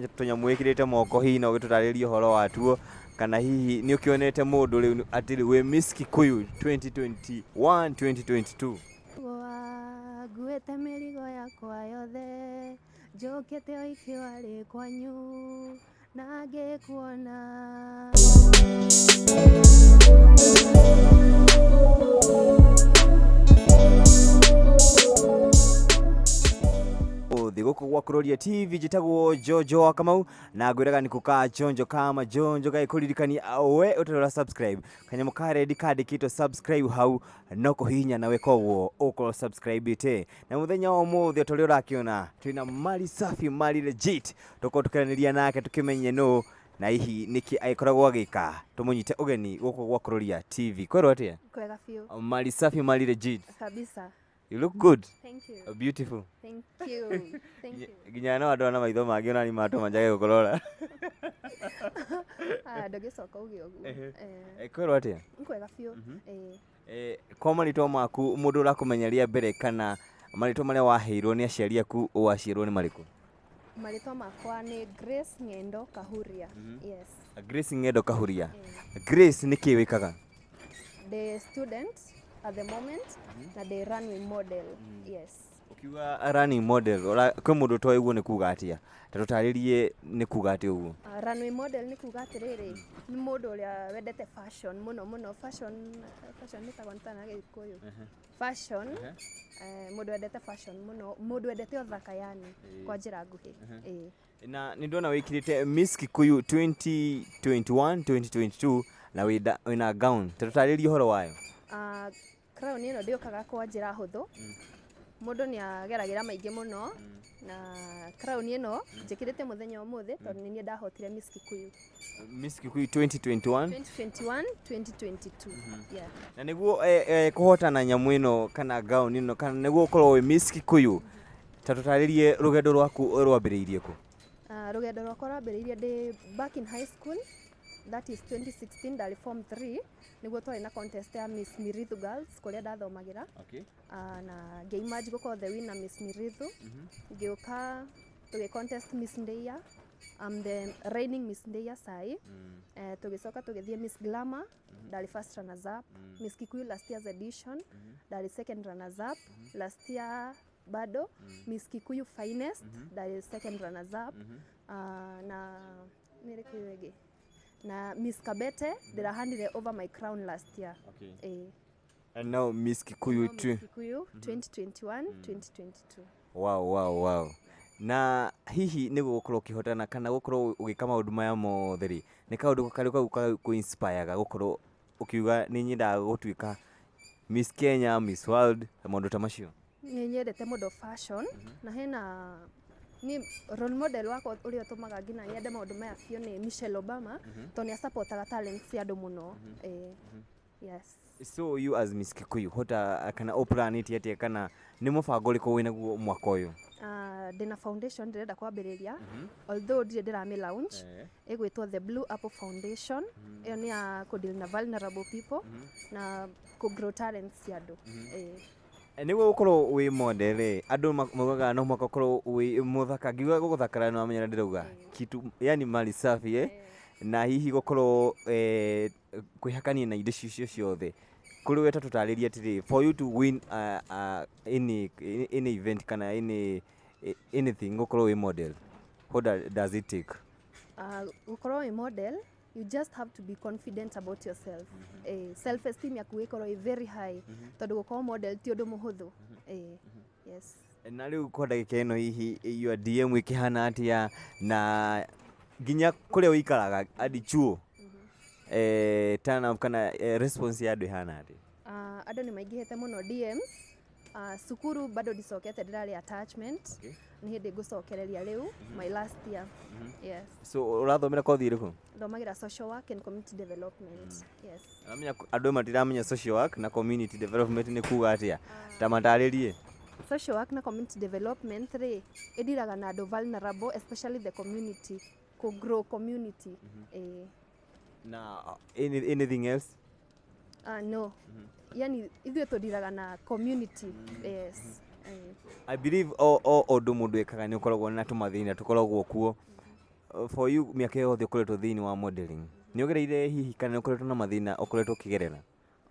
Tũnyamũ wĩkĩrĩte moko, hihi no ũgĩtũtarĩrie ũhoro watuo, kana hihi nĩ ũkĩonete mũndũ rĩu atĩ wĩ Miss Kikuyu 2021 2022? Nguĩte mĩrigo yakwa yothe, njũkĩte o ikiwa kwanyu na ngĩkuona. Thĩ gũkũ gwa Kuroria TV, njĩtagwo Jojo wa Kamau na ngwĩraga nĩ kũka chonjo kama jonjo gagĩkũririkania we ũtarora subscribe, kanyamũ ka red kandĩkĩtwo subscribe hau no kũhihinya, nawe koguo ũkorwo subscribe ĩte. Na mũthenya wa ũmũthĩ, o ta ũrĩa ũrakĩona, twĩna Mali Safi, Mali Legit, tũkorwo tũkĩaranĩria nake tũkĩmenye nũ na hihi nĩkĩ agĩkoragwo agĩka. Tũmũnyite ũgeni gũkũ gwa Kuroria TV. Kwerwo atĩa? Kwega biũ. Mali Safi, Mali Legit. Kabisa. You look good. Thank you. Beautiful. Thank you, thank you. Nginya no andũ na maitho mangĩ ona ni matũma njage gũkũrora. Ah, ndũgĩcoka uge ũguo. Kwĩrwo atĩa? Kwega biũ. Kwa marĩtwa maku, mũndũ ũrakũmenya rĩa mbere, kana marĩtwa marĩa waheirwo nĩ aciari aku waciarwo nĩ marĩkũ? Marĩtwa makwa nĩ Grace Ng'endo Kahuria, yes. Grace Ng'endo Kahuria. Grace, nĩ kĩ wĩkaga? The student at the moment na the runway model, yes. Ũkiuga running model, kwĩ mũndũ ũtoĩ ũguo nĩ kuga atĩa, ta tũtarĩrie nĩ kuga atĩa ũguo. Runway model nĩ kuga atĩrĩrĩ, nĩ mũndũ ũrĩa wendete fashion mũno mũno. Fashion, fashion ĩtagwo nĩ na Gĩkũyũ fashion, mũndũ wendete fashion mũno, mũndũ wendete ũthaka, yani kwa njĩra nguhĩ, ĩĩ. Na nĩ ndona wĩkĩrĩte Miss Kikuyu 2021 2022 na wĩna gown, ta tũtarĩrie ũhoro wayo. Crown ĩno ndĩũkaga kwa njĩra hũthũ, mũndũ nĩ ageragĩra maingĩ mũno, na crown ĩno njĩkĩrĩte mũthenya ũmũthĩ tondũ nĩ niĩ ndahotire Miss Kikuyu. Miss Kikuyu 2021? 2021 2022, yeah. Na nĩguo kũhotana nyamũ ĩno kana gown ĩno, kana nĩguo ũkorwo wĩ Miss Kikuyu, ta tũtarĩrie rũgendo rwaku rwambĩrĩirie kũ? Rũgendo rwakwa rwambĩrĩirie ndĩ back in high school, that is 2016, ndarĩ form 3, nĩguo twarĩ na contest ya Miss Mirithu Girls kũrĩa ndathomagĩra. Na ngĩimagine gũkorwo the winner Miss Mirithu, ngĩũka tũgĩ contest Miss Ndeia. I'm the reigning Miss Ndeia sai. Tũgĩcoka tũgĩthiĩ Miss Glamour, ndarĩ first runners up. Miss Kikuyu last year's edition, ndarĩ second runners up. Last year bado Miss Kikuyu Finest, ndarĩ second runners up. Na nĩ ĩrĩkũ ĩyo ĩngĩ? Na Miss Kabete ndĩrahandire over my crown last year. And now Miss Kikuyu Now too. Miss Kikuyu 2021 2022. Wow. Na hihi nĩguo gũkorwo ũkĩhotana kana gũkorwo ũgĩka maũndũ maya mothe rĩ, nĩ kaũndũ karĩkũ kau kũ-inspire-ga gũkorwo ũkiuga nĩ nyendaga gũtuĩka Miss Kenya, Miss World na maũndũ ta macio? Nĩ nyendete mũno fashion, na hena ni role model wakwa ũrĩa ũtũmaga nginya nyende maũndũ maya biũ nĩ Michelle Obama, tondũ nĩ asupportaga talents cia andũ mũno. Yes. So you as Miss Kikuyu, hota kana ũplanĩte atĩa, kana nĩ mũbango ũrĩkũ wĩnaguo mwaka ũyũ? Ndĩna foundation ndĩrenda kwambĩrĩria, although ndirĩ ndĩramĩ launch, ĩgwĩtwo The Blue Apple Foundation. Ĩyo nĩ ya kũdeal na vulnerable people na kũ grow talents cia andũ. Nĩguo gũkorwo wĩ model rĩ, andũ maugaga no mũhaka ũkorwo wĩ mũthaka. Ngiuga gũthakara, nĩ wamenya ndĩrauga kitu yani mali safi, eh? Na hihi gũkorwo kwĩhakania na indo icio ciothe kũrĩ we, ta tũtarĩrie atĩrĩ, for you to win any event kana anything, gũkorwo wĩ model, what does it take? Gũkorwo wĩ model, you just have to be confident about yourself. Self esteem yaku ĩkorwo ĩ very high, tondũ gũkorwo model ti ũndũ mũhũthũ. Yes. Na rĩu kwa ndagĩka ĩno, hihi your DM ĩkĩhana atĩa, na nginya kũrĩa ũikaraga adi chuo, turn up kana response ya andũ ĩhana atĩa? Andũ nĩ maingĩhĩte mũno DMs. Cukuru bado ndicokete, ndĩrarĩ attachment. Nĩ hĩndĩ ngũcokereria rĩu my last year, yes. So ũrathomera kothi ĩrĩkũ? Thomagĩra social work and community development, yes. Amenya andũ matiramenya social work na community development nĩ kuga atĩa, ta matarĩrie. Social work na community development rĩ, ĩdiraga na andũ vulnerable, especially the community, kũ grow community. Na anything else? No, yani ithuĩ tũdiraga na community, yes. I believe o ũndũ mũndũ ekaga nĩ ũkoragwo na tũmathĩna tũkoragwo kuo. For you, mĩaka yothe ũkoretwo thĩinĩ wa modeling, nĩ ũgereire hihi kana nĩ ũkoretwo na mathĩna ũkoretwo ũkĩgerera?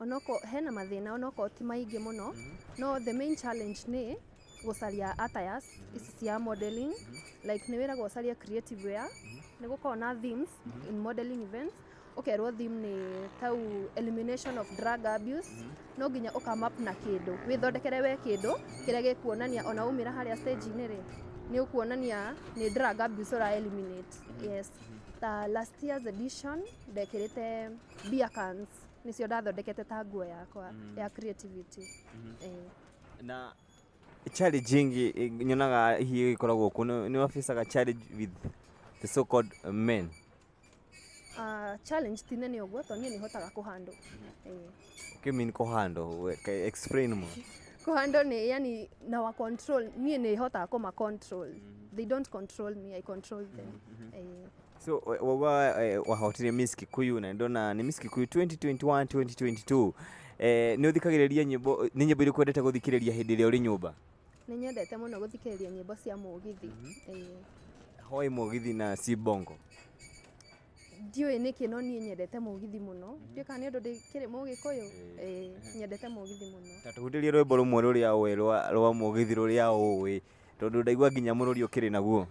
Onoko hena mathĩna, onokorwo ti maingĩ mũno, no the main challenge nĩ gũcaria attires ici cia modeling. Like nĩ wĩragwo ũcarie creative wear, nĩ gũkoragwo na themes in modeling events. Ũkerwo theme nĩ tau elimination of drug abuse, no nginya ũcome up na kĩndũ, wĩthondekere we kĩndũ kĩrĩa gĩkuonania ona umĩra harĩa stage-inĩ rĩ, nĩ ũkuonania nĩ drug abuse ũra eliminate. Yes, ta last year's edition ndekĩrĩte beer cans, nĩcio ndathondekete ta nguo yakwa ya creativity. Na challenge ĩngĩ nyonaga hihi ĩkoragwo kuo, nĩ wabicaga challenge with the so called men? Challenge ti nene ũguo tondũ niĩ nĩ hotaga kũhandle. Ũkĩmean kũhandle? Explain more. Kũhandle nĩ yani na wa control. Niĩ nĩ hotaga kũma control. They don't control me, I control them. So wauga wahotire Miss Kikuyu, na ndona nĩ Miss Kikuyu 2021 2022. Nĩ ũthikagĩrĩria nyĩmbo? Nĩ nyĩmbo irĩkũ wendete gũthikĩrĩria hĩndĩ ĩrĩa ũrĩ nyũmba? Nĩ nyendete mũno gũthikĩrĩria nyĩmbo cia mũgithi. Hoi mũgithi na si bongo? Ndiũĩ nĩkĩ, no niĩ nyendete mũgithi mũno. Ndiũĩ kana nĩ ũndũ ndĩkĩrĩ mũgĩkũyũ. Nyendete mũgithi mũno. Ta tũhutĩrie rwĩmbo rũmwe rũrĩa ũĩ rwa mũgithi rũrĩa ũĩ, tondũ ndaigua nginya mũrũri ũkĩrĩ naguo.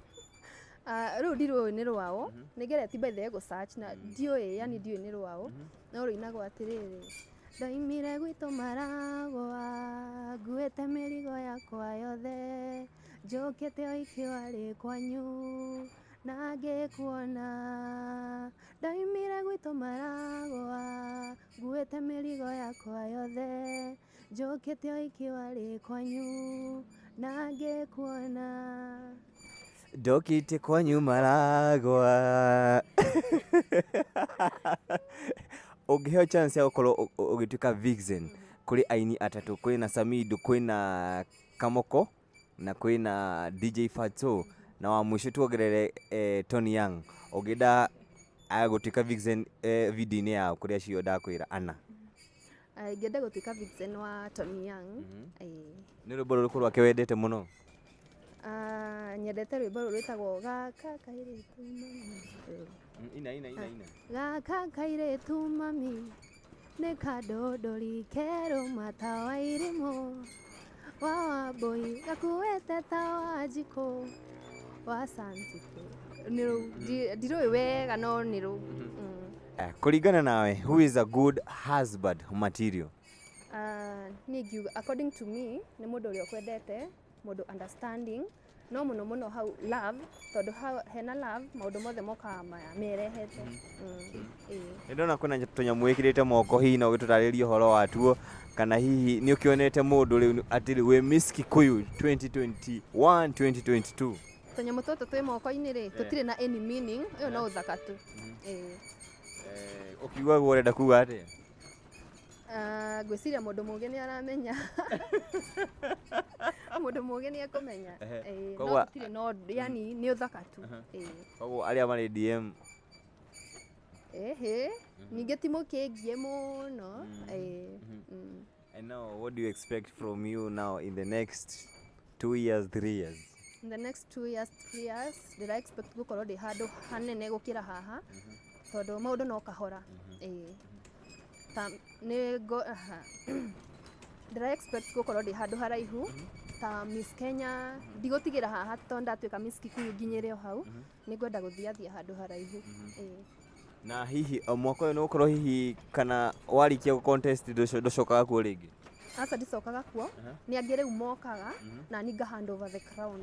Rĩu ndirũĩ nĩ rwao, nĩ ngeretie by the way gũ search na ndiũĩ, yani ndiũĩ nĩ rwao, no rũinagwo atĩrĩrĩ: "Ndoimire gwitũ Maragwa nguĩte mĩrigo yakwa yothe, njũkĩte o ikiwarĩ kwanyu na ngĩkuona. Ndoimire gwitũ Maragwa nguĩte mĩrigo yakwa yothe, njũkĩte o ikiwarĩ kwanyu na ngĩkuona." Ndokĩte kwanyu Maragwa. Ũngĩheo chance ya gũkorwo ũgĩtuĩka vixen kũrĩ aini atatũ, kwĩna Samido, kwĩna Kamoko na kwĩna DJ Fatxo, na wa mũico tuongerere Tony Young, ũngĩenda gũtuĩka vixen video-inĩ yao kũrĩ acio ndakwĩra ana? Ingĩenda gũtuĩka vixen wa Tony Young. Nĩ rwĩmbo rũrĩkũ rwake wendete mũno? Ah, nyendete rwĩmbo rũrũ rwĩtagwo "Gaka Kairĩtu Mami". Ina, ina, ina, ina. Gaka kairĩtu mami nĩ kandũndũri kerũ mata wa irimũ wa Wambũi, gakuĩte ta Wanjikũ wa Sanzitũ. Nĩ rũu. Ndirũĩ wega, no nĩ rũu. Kũringana nawe, who is a good husband material? Ah, niĩ ngiuga according to me nĩ mũndũ ũrĩa ũkwendete, mũndũ understanding, no mũno mũno hau love, tondũ hau hena love maũndũ mothe mokaga maya merehete. Ĩĩ. Nĩ ndona kwĩna tũnyamũ wĩkĩrĩte moko, hihi no ũgĩtũtarĩrie ũhoro watuo, kana hihi nĩ ũkĩonete mũndũ rĩu atĩ rĩu wĩ Miss Kikuyu 2021 2022? Tũnyamũ tũtũ twĩ moko-inĩ rĩ, tũtirĩ na any meaning, ũyũ no ũthaka tu. Ĩĩ. Ũkiuga guo ũrenda kuga atĩa? Ah, ngwĩciria mũndũ mũũgĩ nĩ aramenya, mũndũ mũũgĩ nĩ ekũmenya. Ĩĩ, no tũtirĩ no yani nĩ ũthaka tu. Ĩĩ. Koguo arĩa marĩ DM? Ĩhĩ, ningĩ ti mũkĩngie mũno. Ĩĩ. And now, what do you expect from you now in the next 2 years, 3 years? In the next 2 years, 3 years, ndĩra expect gũkorwo ndĩ handũ hanene gũkĩra haha, tondũ maũndũ no kahora. Ĩĩ, ta nĩ ngo aha. Ndĩra expect gũkorwo ndĩ handũ haraihu ta Miss Kenya. Ndigũtigĩra haha tondũ ndatuĩka Miss Kikuyu nginyĩre o hau, nĩ ngwenda gũthiathia handũ haraihu. Ĩĩ. Na hihi o mwaka ũyũ nĩ gũkorwo hihi kana warĩkia gũ contest ndũcokaga kuo rĩngĩ? Aca, ndicokaga kuo. Nĩ angĩ rĩu mokaga na ni nga hand over the crown.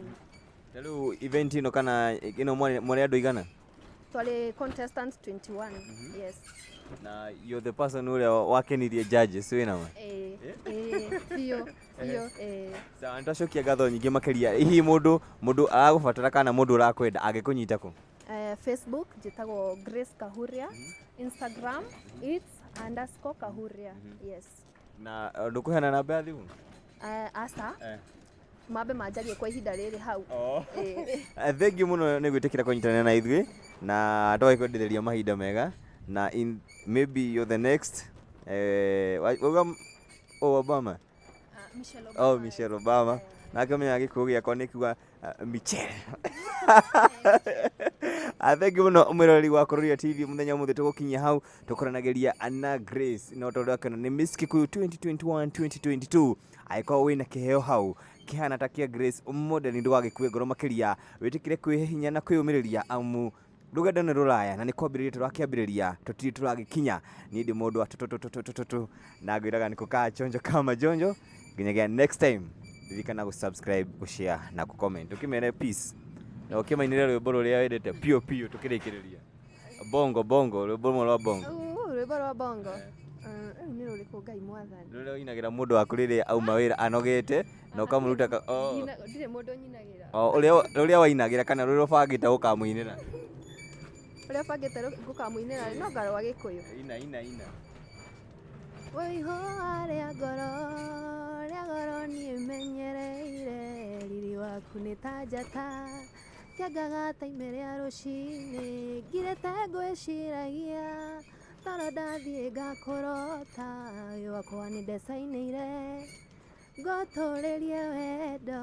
Ta rĩu event ĩno kana ĩno mwarĩ andũ igana? Twarĩ contestants 21, yes. Na you're the person ũrĩa wakenirie judges, wĩna ma? Ĩĩ, biũ biũ, ĩĩ. Sawa, nĩtwacokia ngatho nyingĩ makĩria. Hihi mũndũ aragũbatara kana mũndũ ũrakwenda angĩkũnyita kũ? Facebook njĩtagwo Grace Kahuria, Instagram it's _Kahuria, yes. Na ndũkũheana namba ya thimũ? Aca, mambe manjarie kwa ihinda rĩrĩ hau. Ĩĩ. Thank you mũno nĩ gwĩtĩkĩra kũnyitanĩra na ithuĩ na tũgakwendereria mahinda mega, na in maybe you're the next wauga oh, Obama? Ah, Michelle Obama. Oh, Michelle Obama. Nake menya gĩkũyũ gĩakwa nĩ kuga Michelle. Thank you mũno mwĩroreri wa Kũrũria TV, mũthenya ũmũthĩ tũgũkinyia hau tũkoranagĩria na Grace, no tondũ akĩona nĩ Miss Kikuyu 2021 2022. Angĩkorwo wĩna kĩheo hau kĩhana ta kĩa Grace Modern, ndũgagĩkue ngoro makĩria, wĩtĩkĩre kwĩhe hinya na kwĩyũmĩrĩria, amu rũgendo nĩ rũraya na nĩ kwambĩrĩria tũrakĩambĩrĩria, tũtirĩ tũragĩkinya. Niĩ ndĩ mũndũ wa tũtũtũtũtũtũ na ngwĩraga nĩ kũkaa chonjo kama jonjo. Nginyagia next time, ririkana gũ-subscribe, gũ-share na gũ-comment. Ũkĩmere peace na ũkĩmainĩre rwĩmbo rũrĩa wendete piũ piũ tũkĩrĩkĩrĩria, bongo bongo, rwĩmbo rũmwe rwa bongo. Rwĩmbo rwa bongo. Rĩu nĩ rũrĩkũ, Ngai mwathani? Rũrĩa ũinagĩra mũndũ waku rĩrĩa auma wĩra anogete na ũkamũruta oh. Ndirĩ mũndũ nyinagĩra. Oh, rũrĩa wainagĩra kana rũrĩa ũbangĩte ũkamũinĩra. Ũrĩa bangĩte ngũkamũinĩra no ngarwa Gĩkũyũ. Ina, ina, ina. Wĩihũa rĩa ngoro, rĩa goro niĩ menyereire, riri waku nĩ ta njata kĩangaga ta ime rĩa rũcinĩ, ngirĩte ngwĩciragia toro ndathiĩ ngakũrota, ũyũ wakwa nĩ ndecainĩire ngũtũrĩrie wendo.